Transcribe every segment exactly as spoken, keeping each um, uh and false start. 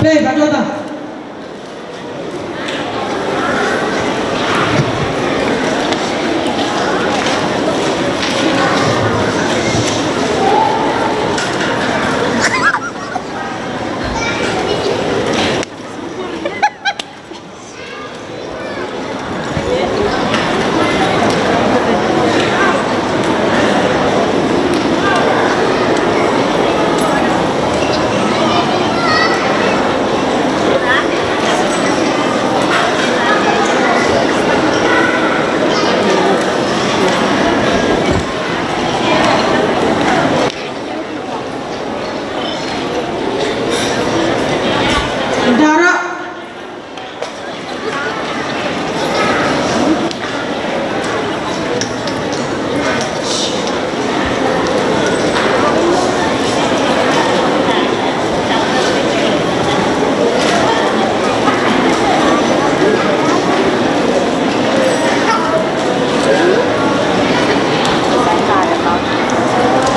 Pei, patohda. Indahro.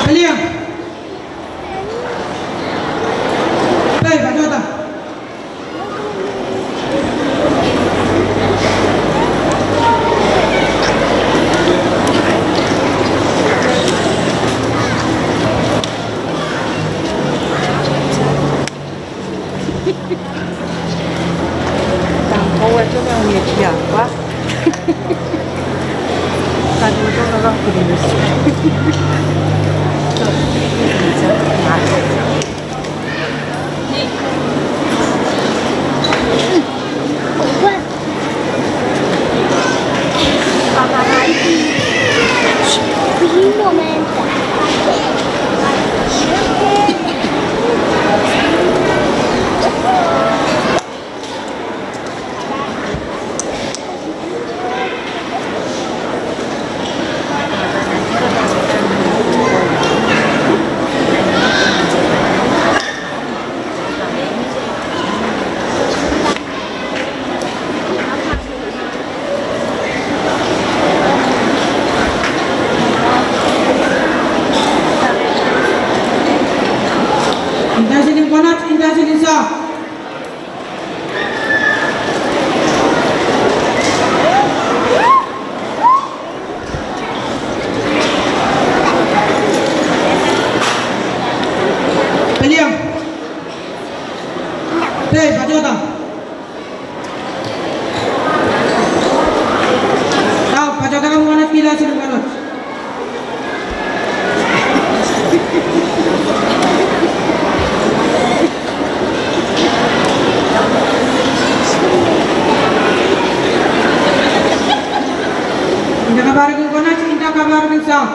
Peliang. Pei, patohda. Inda siling konot, inda siling soh. Peliang. Pei, patohda. Tau, patohda kemwonot, inda siling konot. Inda kapahrek en konot, inda kapahrek en soh.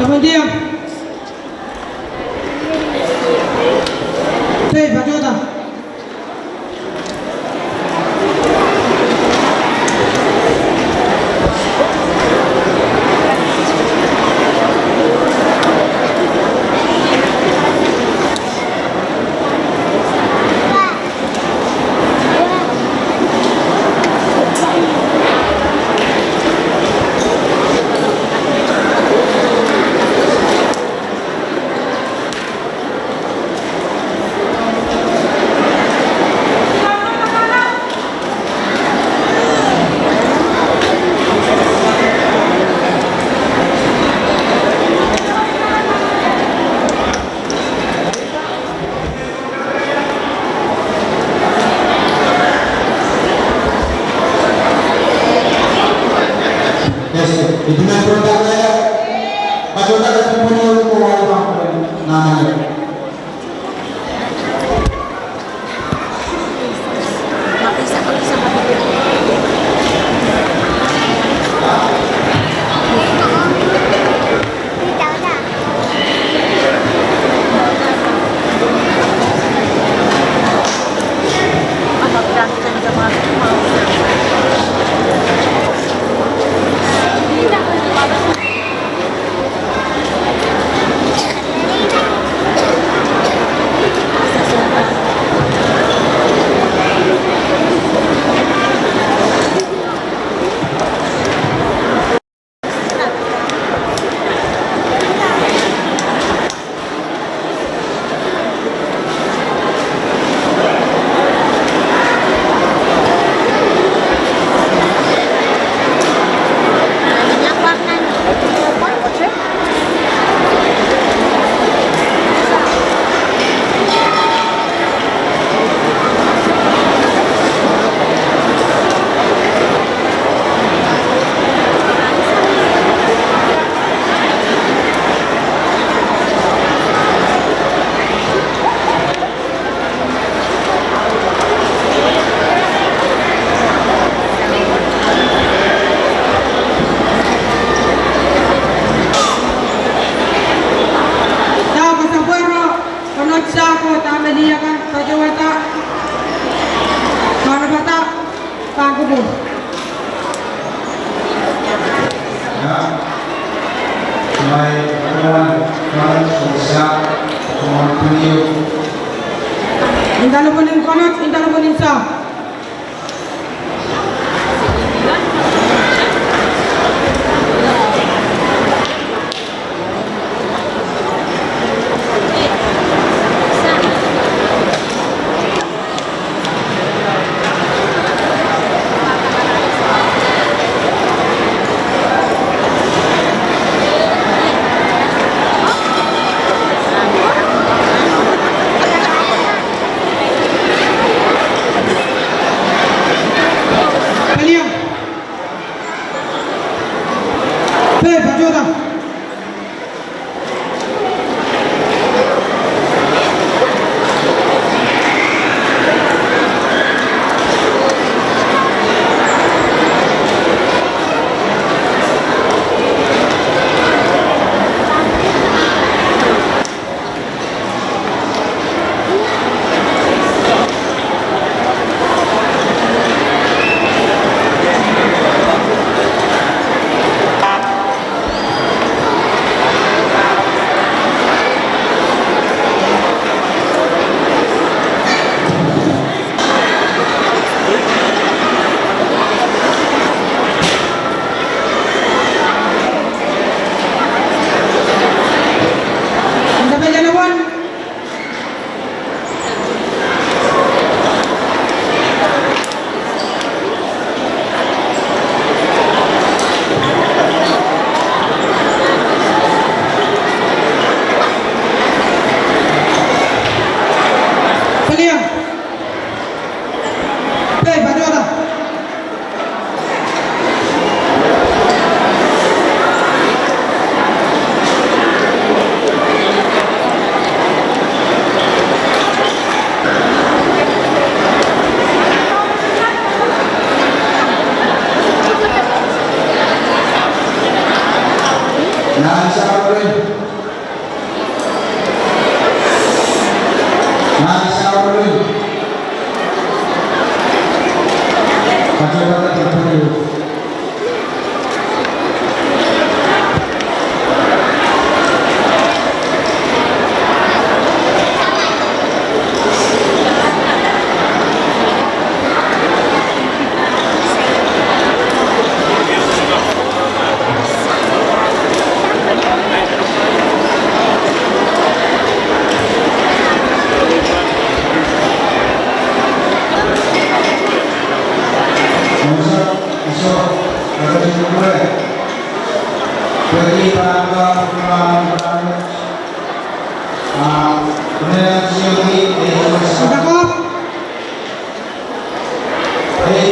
Pwundiong. Tei, patohda. Dahme kasapwero, konehng sahpwo, dahme liakan, patohwanda, kaunopada, pahn kupwur. Inda lopwon en konehng, inda lopwon en sahpw.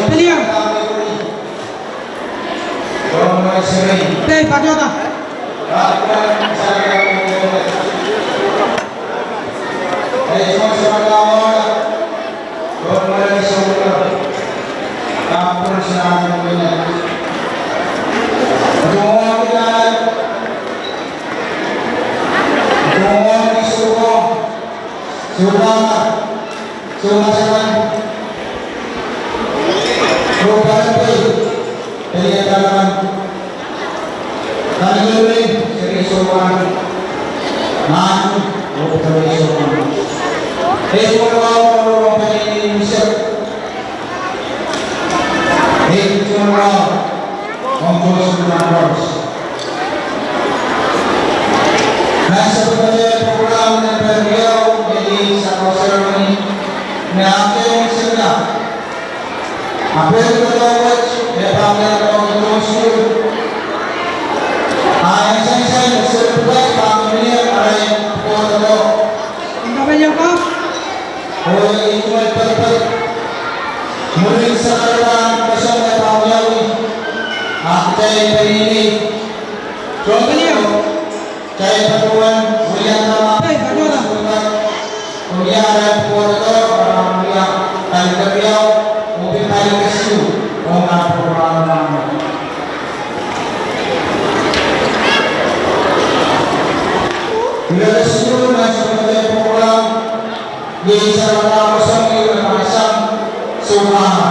Peliang. Pei, patohda. Sounpar, sounpar, sounpar, sounpar, pei, pelian, pelian, pelian, pelian, seri sounpar, nan, oh, pelian, sounpar. Eh, sounpar, sounpar, pelian, pelian. Eh, sounpar. Ong Koht nan koaros. Nan sapwellime program nan peren riau, edi sarawi seremoni, me ahneki seminar. A pwehki doadoahk wet, e pahn wiahda ong Koht sukuhl. A e sansal me seri pwukat pahn mie arail pwukoa doadoahk. Oh ih tungoal pekipek. Mwurin sakarada kosonned pahn wiawi, a kitail peneinei. Sohte, kitail patohwan weliakapw. Wia arail pwukoa doadoahk, pahn wia pali keriau, oh pil pali kesiluh, ong nan pwukoa doadoahk. Ire kesiluh nan sapwellime program, iei sakarada kosonned me pahn sang soumwahu.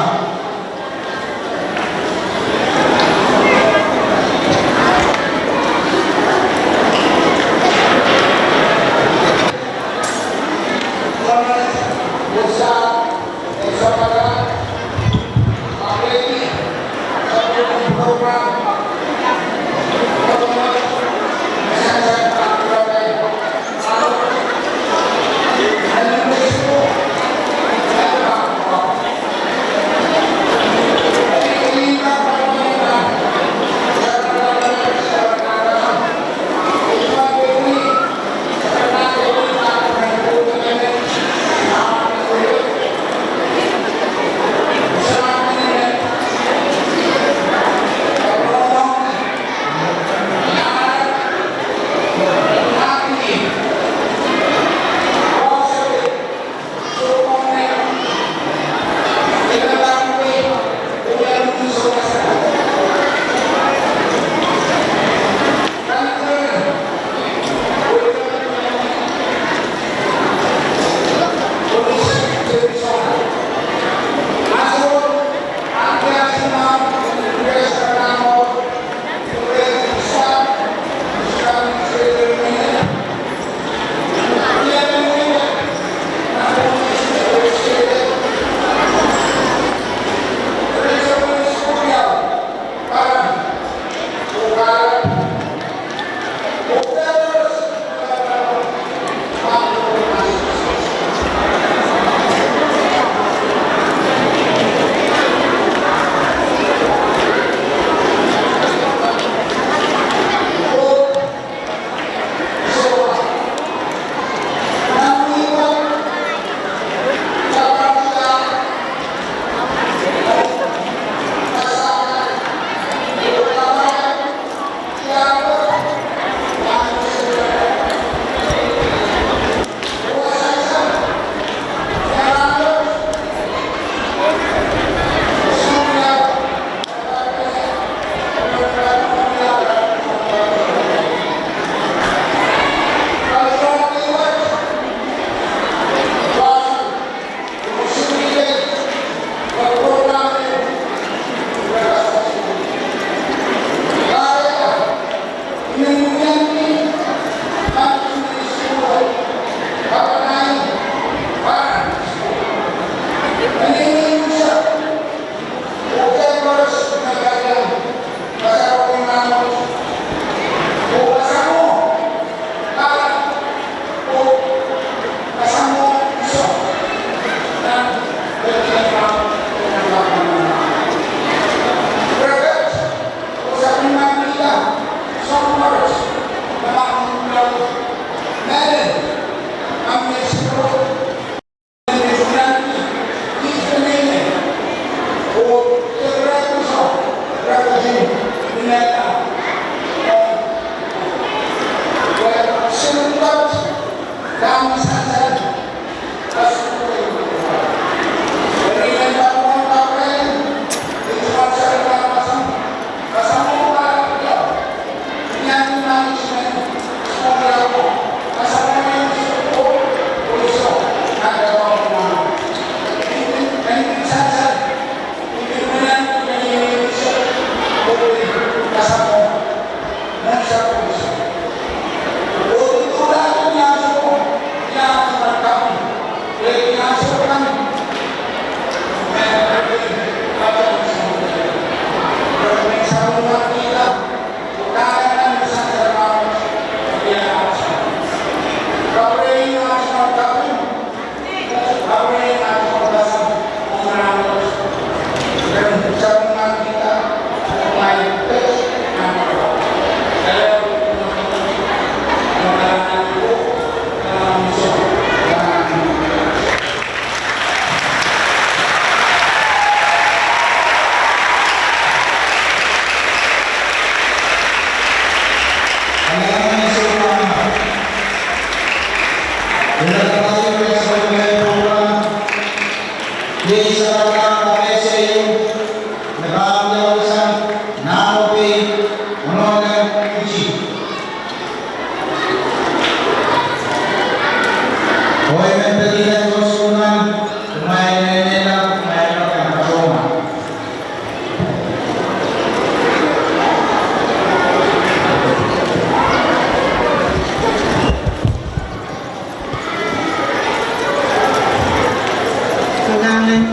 Kalahngan,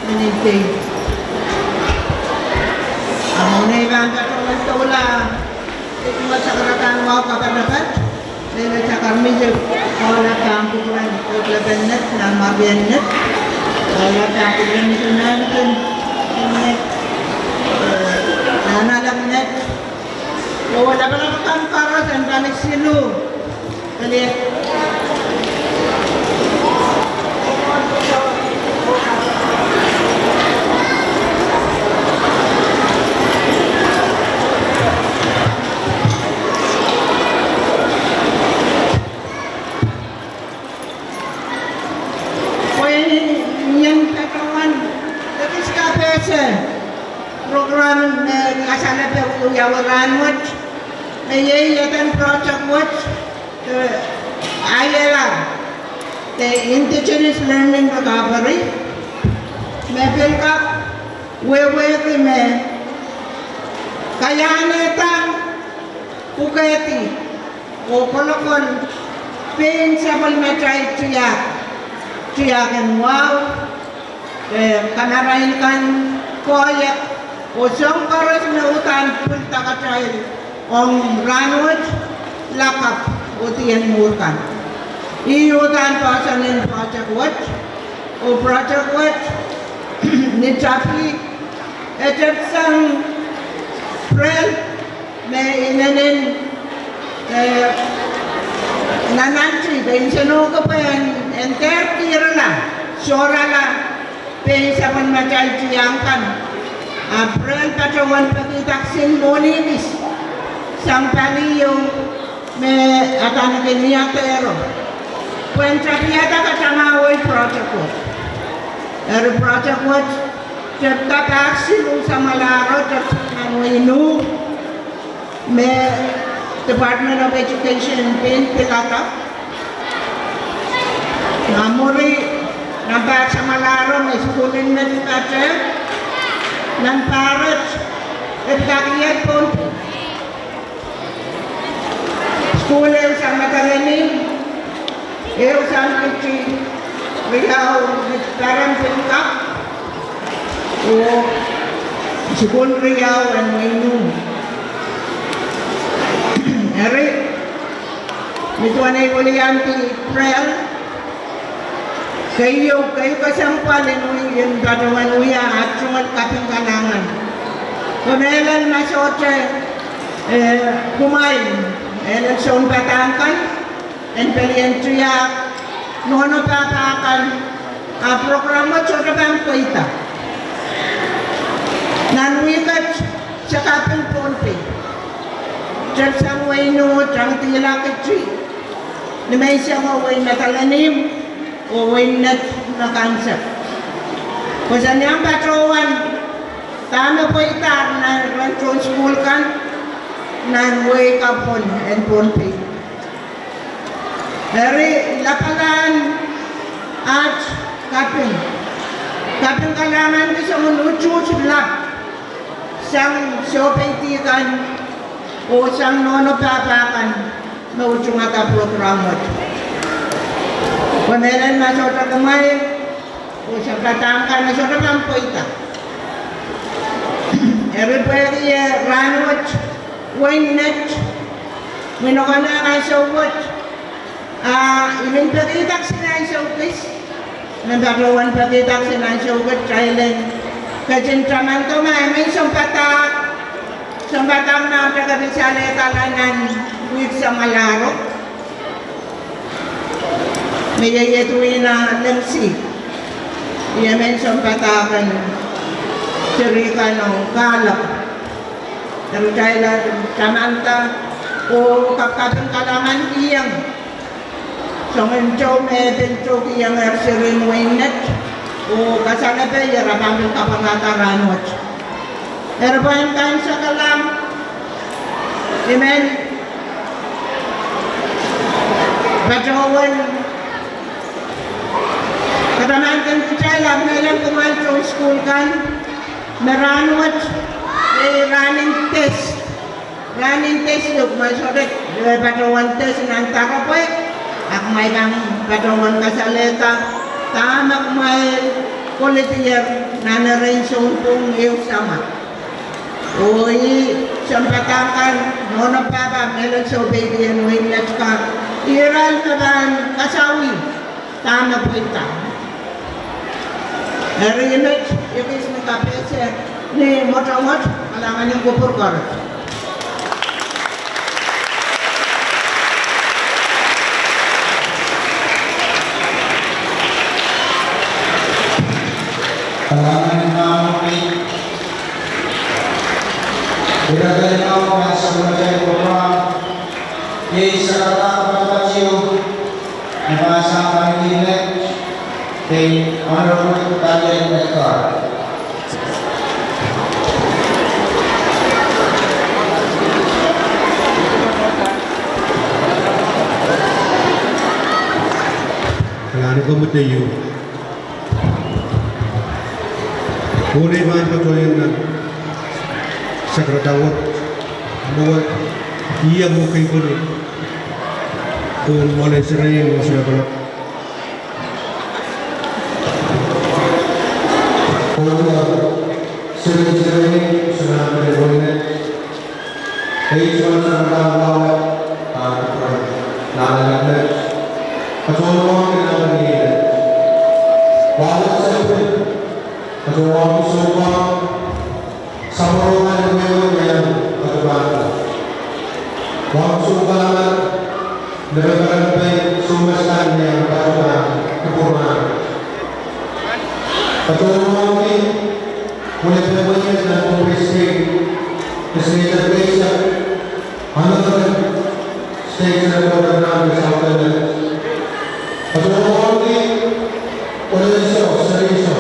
menin tei. Ahmw nei pahn patohwan doula, e kumwa sakara pahn wahu kapatapat, e sakara mihmi, doula pahn kupwuren, doula pahn net, nan mapien net, doula pahn kupwuren mihmi nan net, nan alap net, oh lapalap kan koaros en pahn silu. Pwe ni, ni en patohwan, e kis kapehse program me kasalepe wiawi rahnwet, me iei eden project wet, eh, I L R, de Indigenous Learning Recovery, me pil kak wehwehki me kaiahnehda, pwukehdi, oh kolokol pein sapwellimatail tiahk, tiahk en wahu, eh, kamarain kan, koahiek, oh soahng koaros me uhdahn pwilda kitail ong rahnwet, lakapw, oh dih en mwuhr kan. Ih uhdahn poahsoan en project wet, oh project wet, ni tapih, e tepsang Prel, me inenen, eh, nannanti, de nsenohkipwen, en dehr kihrla, sohrala, pein sapwellimatail tiahk kan. Ahpw Prel patohwan pekihda kisin mwohni kis sang pali ieu me adaneki Nia Dero, pwehn tapihada katamahwei project wet. Eri project wet tepda pahk siluh samwalahro, tepda nan wehin Nuh, me Department of Education pein pilada. Nan mwuri, nan pahk samwalahro me sukuhl en met patohwan, nan Pahret, e pil kak iet Pohnpei. Sukuhl ehu sang Madolenihmw, ehu sang Kiti, riau ni Pahrump, pil kak, oh sukuhl riau en wehin Nuh. Eri, me duwen ei weliandi Prel, keieu, keieu kesempwal en wia, en patohwan wia at tungoal kaping kalahngan. Pwe mehlel ma sohte, eh, kumwail, mehlel sounpadahk kan, en pelien tiahk, nohno pahpa kan, a program wet sohte pahn pweida. Nan wihk et, se kaping Pohnpei, tepsang wehin Nuh, tangdihla Kiti, ni menseng oh wehin Madolenihmw, oh wehin Net me kansek. Pwe se iang patohwan dahme pweidahr nan ren tohn sukuhl kan, nan wehi kapwon en Pohnpei. Eri lapalahn at kaping, kaping kalahngan kis ong utuht lap, sang soupeidi kan, oh sang nohno pahpa kan me utungada program wet. Pwe mehlel ma sohte kumwail, oh sohte dahme kan, sohte pahn pweida. Eri pwehki eh rahnwet, wehin Net, mih nokono ansou wet, ah, I men pekihda sang ansou kis, I men patohwan pekihda sang ansou kis, kitail en ketin tamanda ma I men sounpadahk, sounpadahk ma I men pekihda sang nan wihk samwalahro. Me I ieidu nan lengsi, I men sounpadahk en seri kan ong kahlap. Eri kitail en tamanda oh kapakapki kalahngan kihong soangen tohn me pil tohkihong eri seri en wehin Net, oh kasalepe ira pahn pil kapwangada rahnwet. Eri pwehn kan sakalam, I men patohwan katamankin kitail ahpw mehlel kumwail tohn sukuhl kan, me rahnwet, eh, rahn en test. Rahn en test, kumwail sohte, eh, patohwan test nan doaropwe, ahpw kumwail pahn patohwan kasalehda dahme kumwail koledier nan erein sounpwong ehu samwa. Oh ih sounpadahk kan, nohno pahpa, mehlel soupeidi en wehin Net kan, irail me pahn kasawih dahme pweida. Eri met, I kis ni kapehse ni mwotomwot, kalahngan en kupwur koaros. Kalahngan en Mahngo. Ire kelikou me sohte program, iei sakarada patopato me pahn sang pahn kin Net, the Honorable Daniel Edgar. Kalahngan en komwi, Daniel. Mwohn ei pahn patohieng nan sakarada wet, mwowe, ih mwo kei pwene, oh mwoalen seri en wasa lokolok. Seri, seri, seri, seri, Ei sohte nan wawa, ah, nan elet. Patohwan kin nan elet. Wawa seri. Patohwan sohte. Samworo nan wewen nan patohwan. Wawa sohte. Nepe pahn pei sohte nan patohwan. Kupwuran. Patohwan kin Wunepene wehi nan Pohnpei State, Legislature Base, Honorable State Senator Raghuram South Carolina. Patohwan kin, Oleriso, Seriso,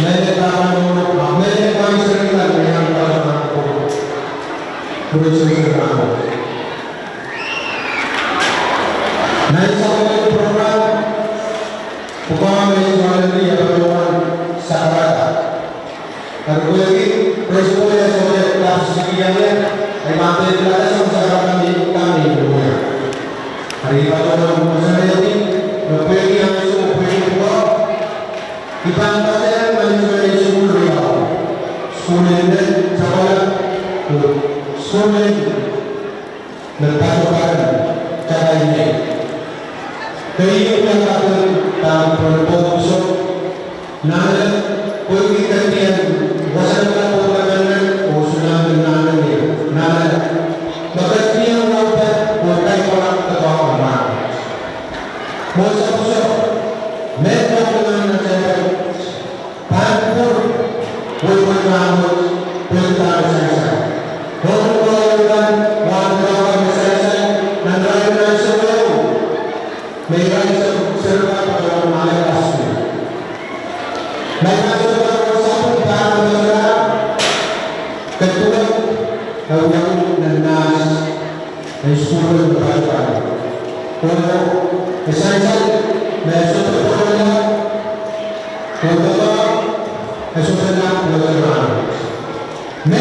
Mele Kapan, Mele Kapan Serikan, Mehan Kapan, Puri Seri Kapan. Nan sampah program, pwukoa me sohte ni patohwan sakarada. Eri pwehki, Principal e sohte kapasikiange, e mahte pilada sang sakarada me kami duwe. Eri patohwan koasoanehdi, me pwehki ansou, pwehki pwukoa, I pahn patohwan management en sukuhl riau. Sukuhl en Net, Sapwellime, sukuhl en me patohwan takai nei. Keieu me kapil pahn pwonpohn so, nan ale pwehki ketiket, wasa me kapil pahn nan, oh sulang nan ale, nan ale. Me ketiket wasa, oh kaipala ketiket wasa. Mwo sapwso, me kapil nan ale. Pahn kupwur, wehwehn rahnwet, pwehki sansal. Pwehki pwehki pahn, wahn pwehki sansal, nan rahnwet nan seweo. Me irail seri, seri pahn patohwan ale kasu. Me pahn seri pahn sapwung pahn patohwan. Ketuwe, e wiawi nan nas. Ei sukuhl me patohwan. Pwehki, e sansal, me sohte patohwan. Pwehki, e sohte nan patohwan. Me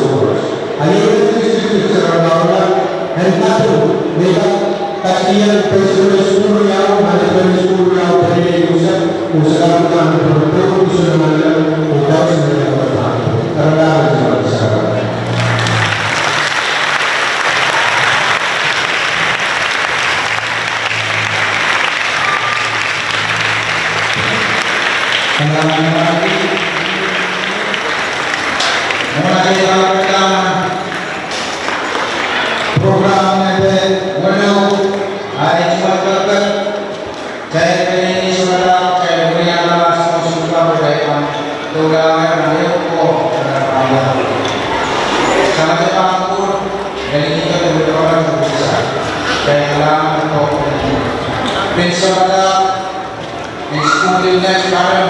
sohte. A iei me district sarawi en katu, me kak kasian principal en sukuhl riau, management en sukuhl riau, pene user, user kan kan, pene user kan, user kan, user kan. Program nete welo, ai tuan kakak, kitail pahn sohla, kitail wia na mas ko suka ko kitail pahn doula na ko ko na pahn. Sama te pahn ko, neli kita ko ko na ko sa. Kitail na ko. Pahn sohla, en sukuhl en Karen,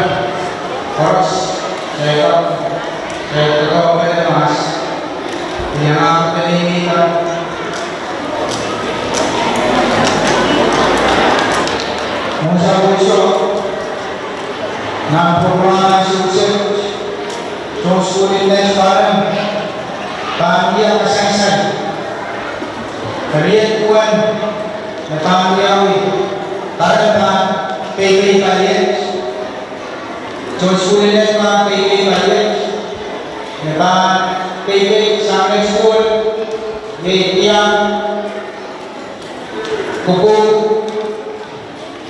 koaros, kitail, kitail ko pahn mas. Ia ma pahn kita. Mwohn sawas wet, nan program en sukuhl, tohn sukuhl en Karen, pahn wia kasansal. Riet uwen, me pahn wiawi, Karen pahn peipei paliet. Tohn sukuhl en Karen pahn peipei paliet. Me pahn peipei sang sukuhl, me diar, kupwur,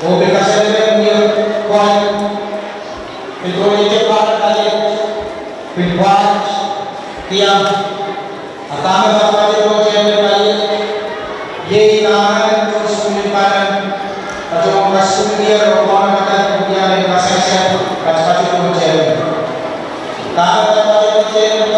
oh pil kasalehda mie koal, pil koal, pil pwat, diar. A dahme pahn pahn koal, diar, iei dahme tohn sukuhl en Karen, a tohn sukuhl en Karen, oh pahn pahn diar, pahn kasansal, pahn pahn koal, diar. Dahme pahn koal, diar.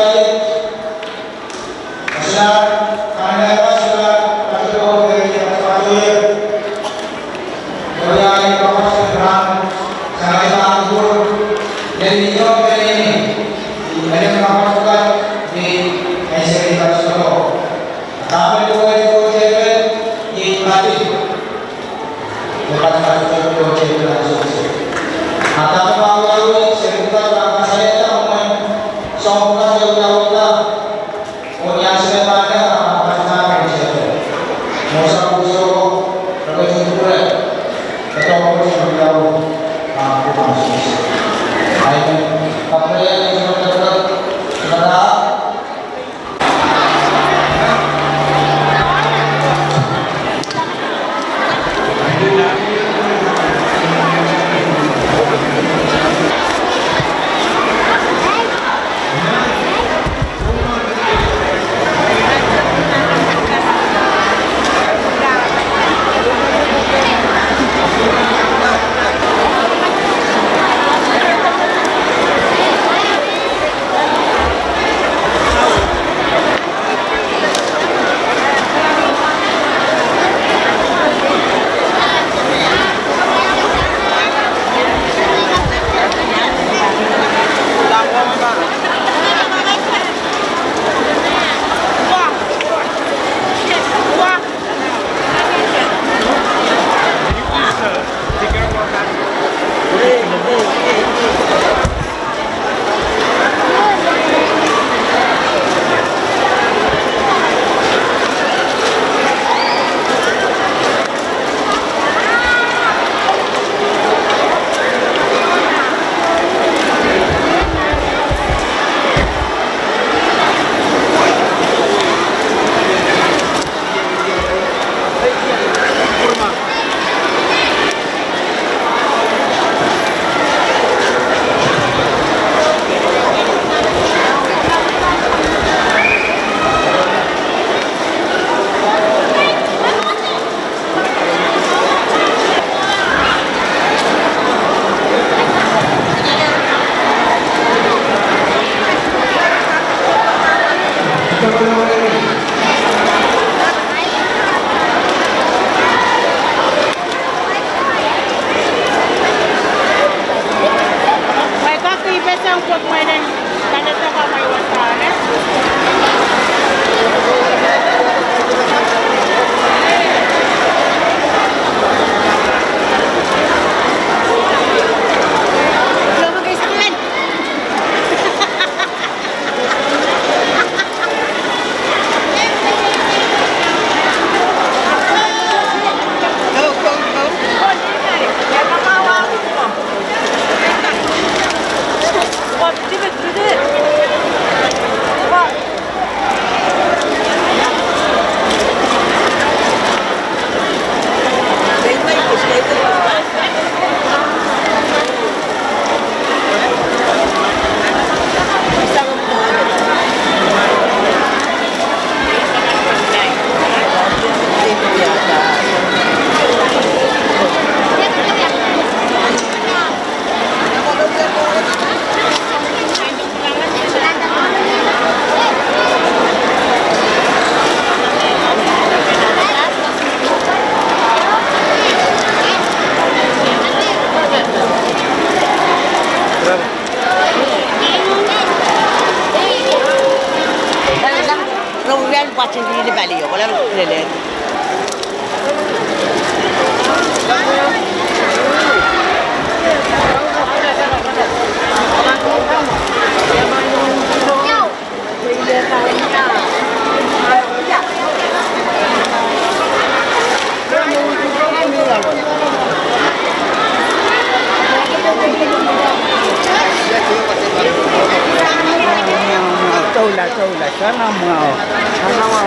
Doula, doula, sana mwahu.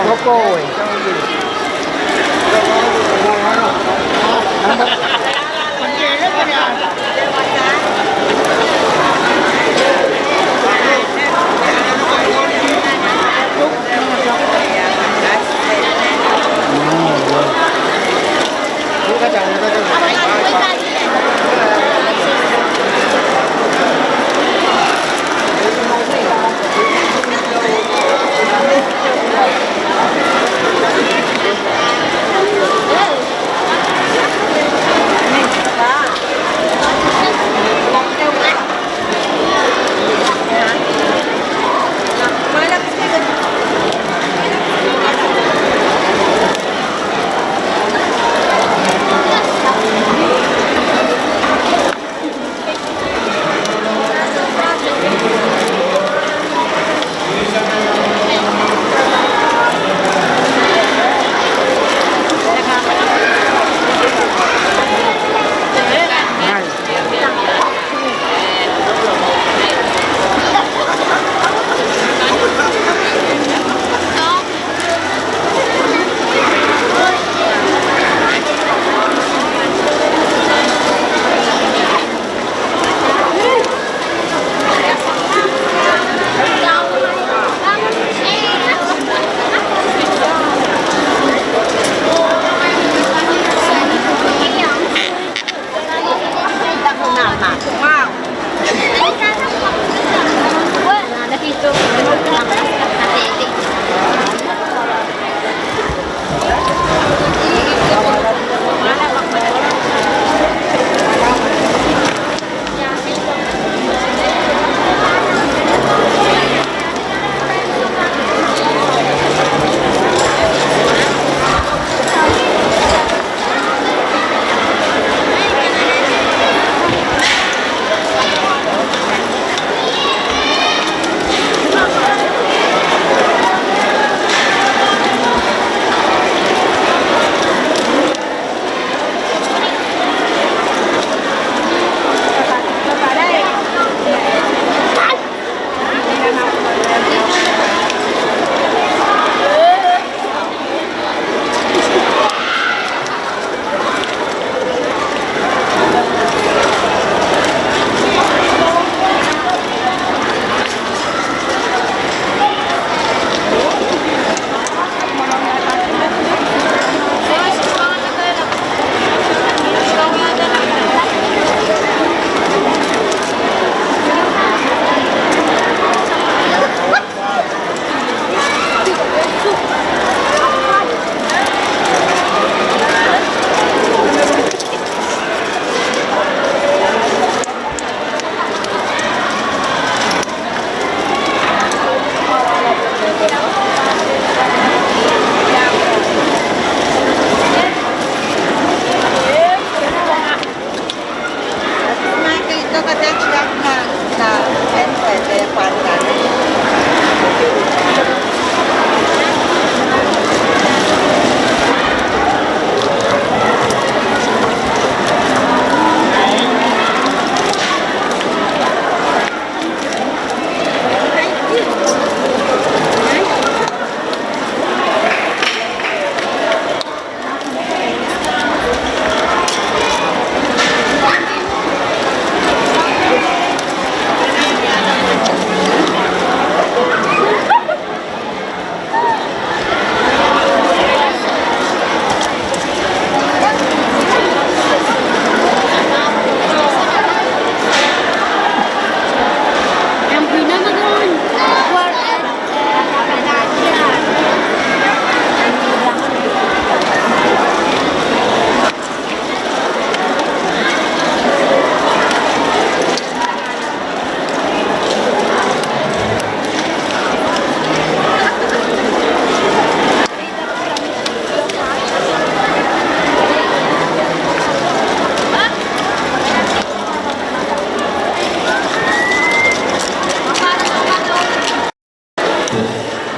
Kokowe.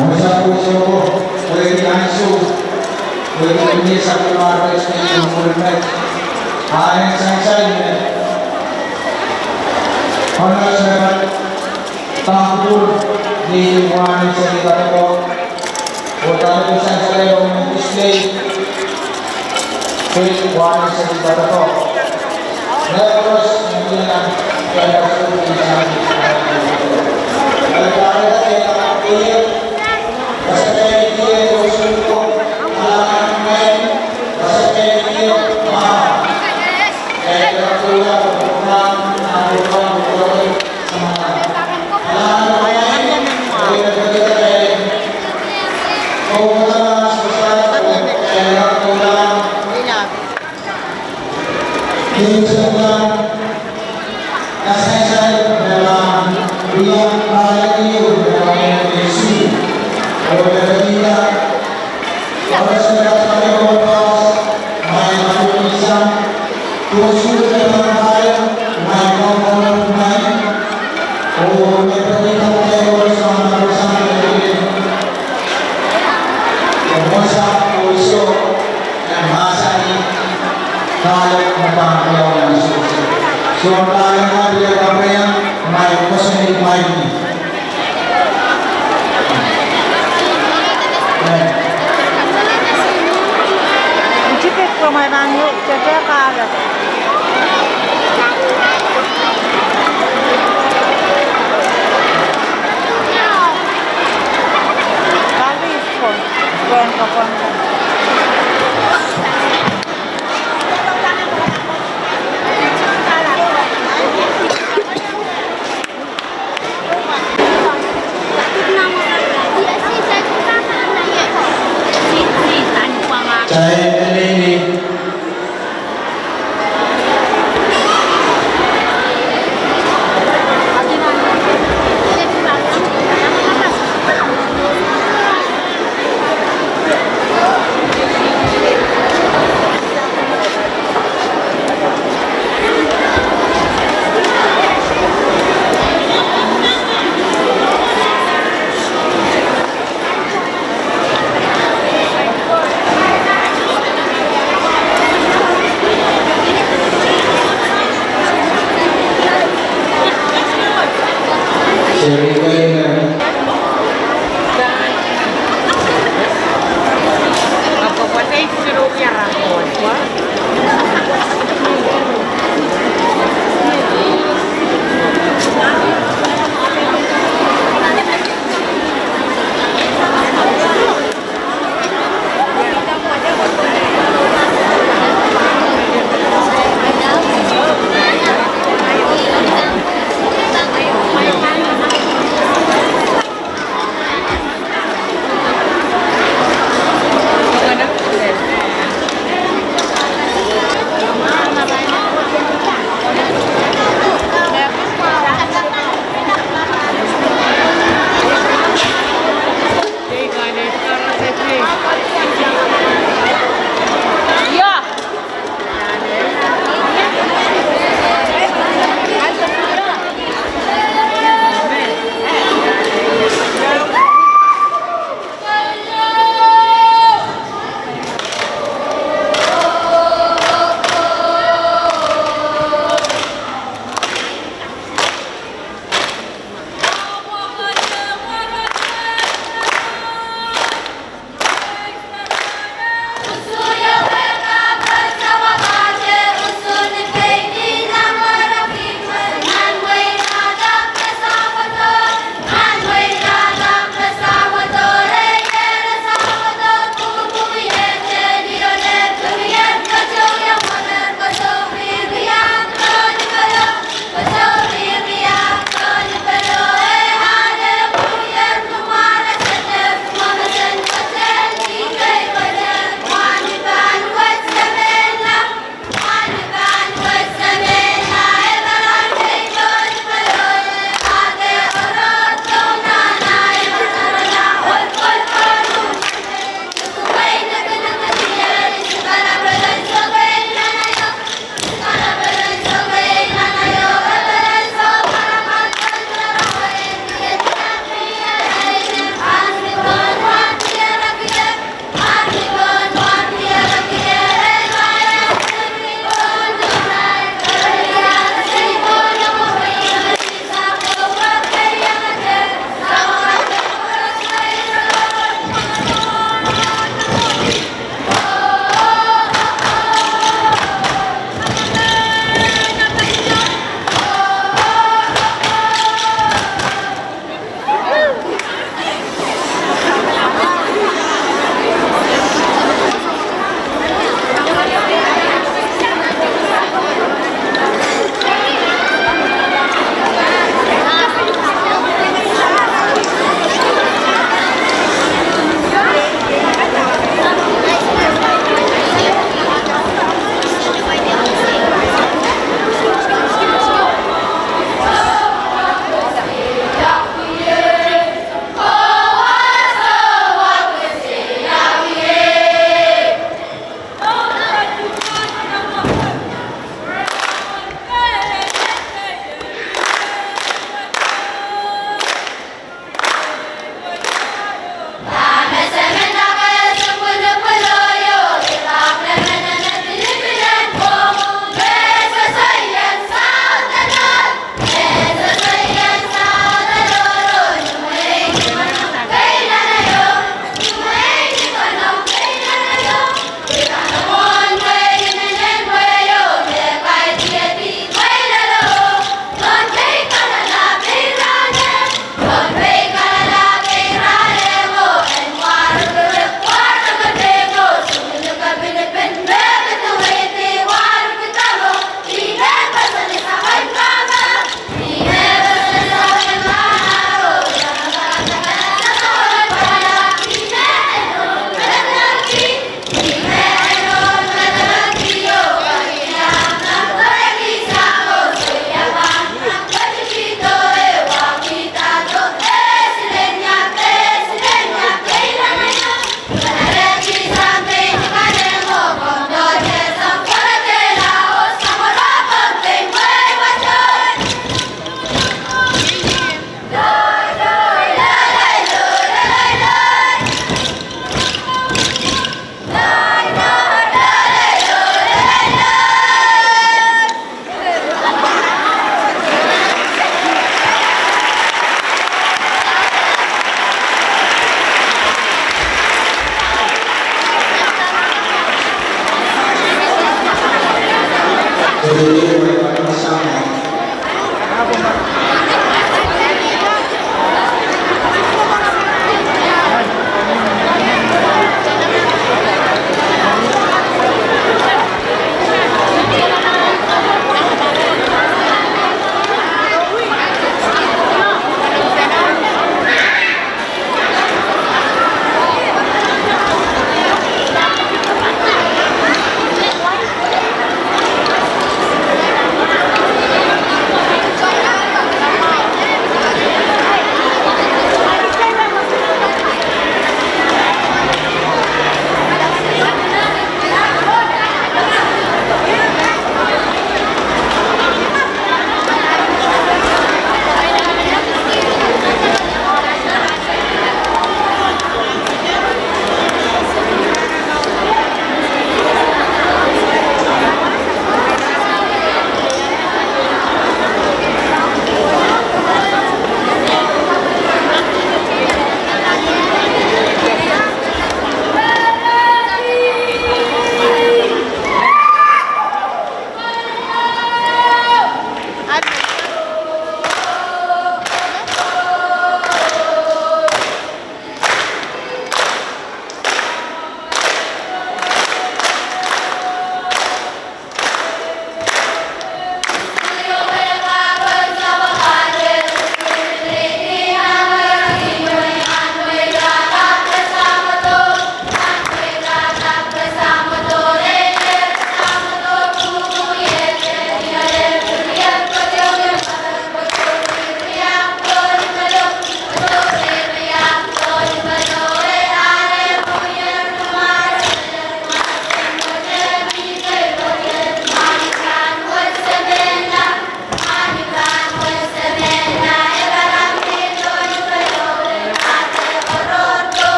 Mwohn sapwellimomwi, pwehki ansou, pwehki ni sapwellimomwi, pwehki ni sapwellimomwi, a nen sansal me Honours me pahn pahn kupwur ni wahn en seli kapoko, oh dahme sansal me display pil wahn en seli kapoko.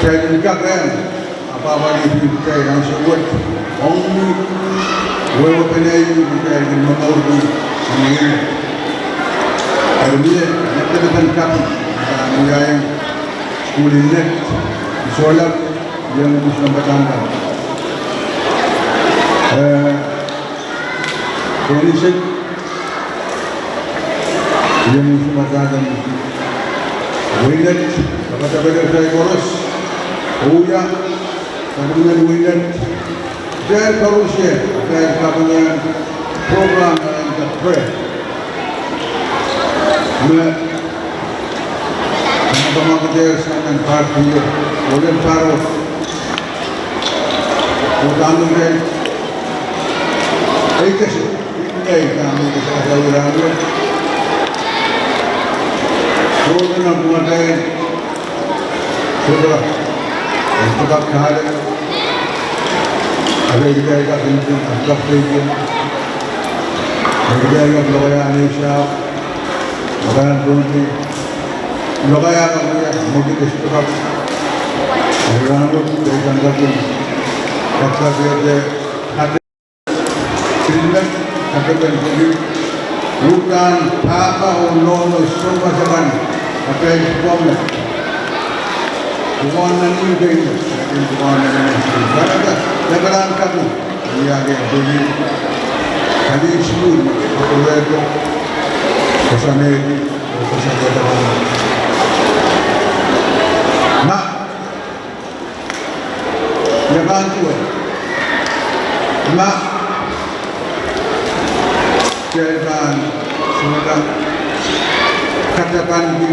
kitail en kak apwahpwalih kitail ansou wet, ong ni wehwehki ni kitail kin momourki ni. Eri mie, ngetepen kaping, ah, mie iang sukuhl en Net, sohla, iang mih nan padahk kan. Eh, Konisek, iang mih nan padahk kan. Wenet, kapakap en kitail koaros, oh ia, kaping en Wenet, kitail koaros, kitail kaping en program en the prayer. Me, me kamwakid sang nan party, olen paro. Udahn kitail, ei kese, ei kese, kitail kese, kitail kese. Sohte nan kumatail sohte, eh, sohte kak kahlap. Eri kitail kak inting, kak inting. Eri kitail kak lokaia ni sahpw, lokaia ni tohnti, lokaia kak wia, mwekid sohte kak. Eri rahnwet kitail kak inting, kak kak inting. Pil met, katepen pil, udahn pahpa oh nohno soumas akan, atail pwukoa me, pwukoahn nan imwen kei me, pwukoahn nan imwen kei me, kanada, lekalahn kaping, ni ake pil, kalin sukuhl, kokoredo, koasoanehdi, koasoanehdi. Ma, ia pahn duwe. Ma, kitail pahn sohla, katapanki,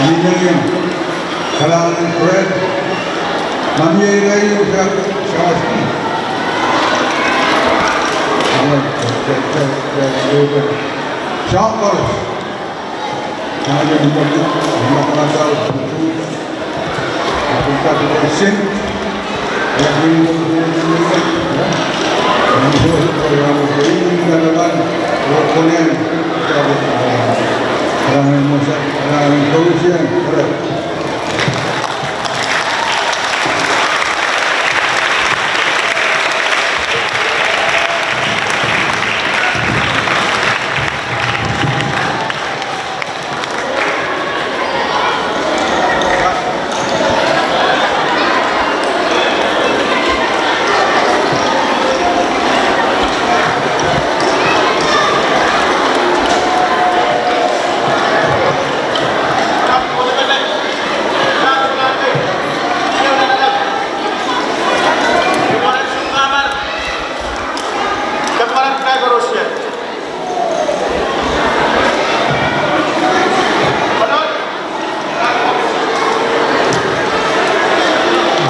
Millennium. Kalahngan en Fred. Mamiei lei user sawas ki. Soang koaros.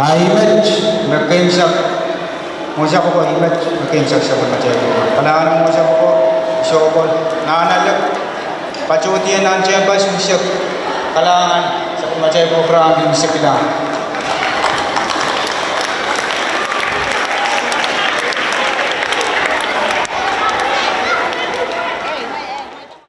A I met me keimwseklahn, mwohn sapwoko I met me keimwseklahn sapwellimatail pwuko. Kalahngan mwohn sapwoko, sohpo, nan ale, patohdier nan tehnpas unsek, kalahngan sapwellimatail pwuko, kalahngan unsek kilang.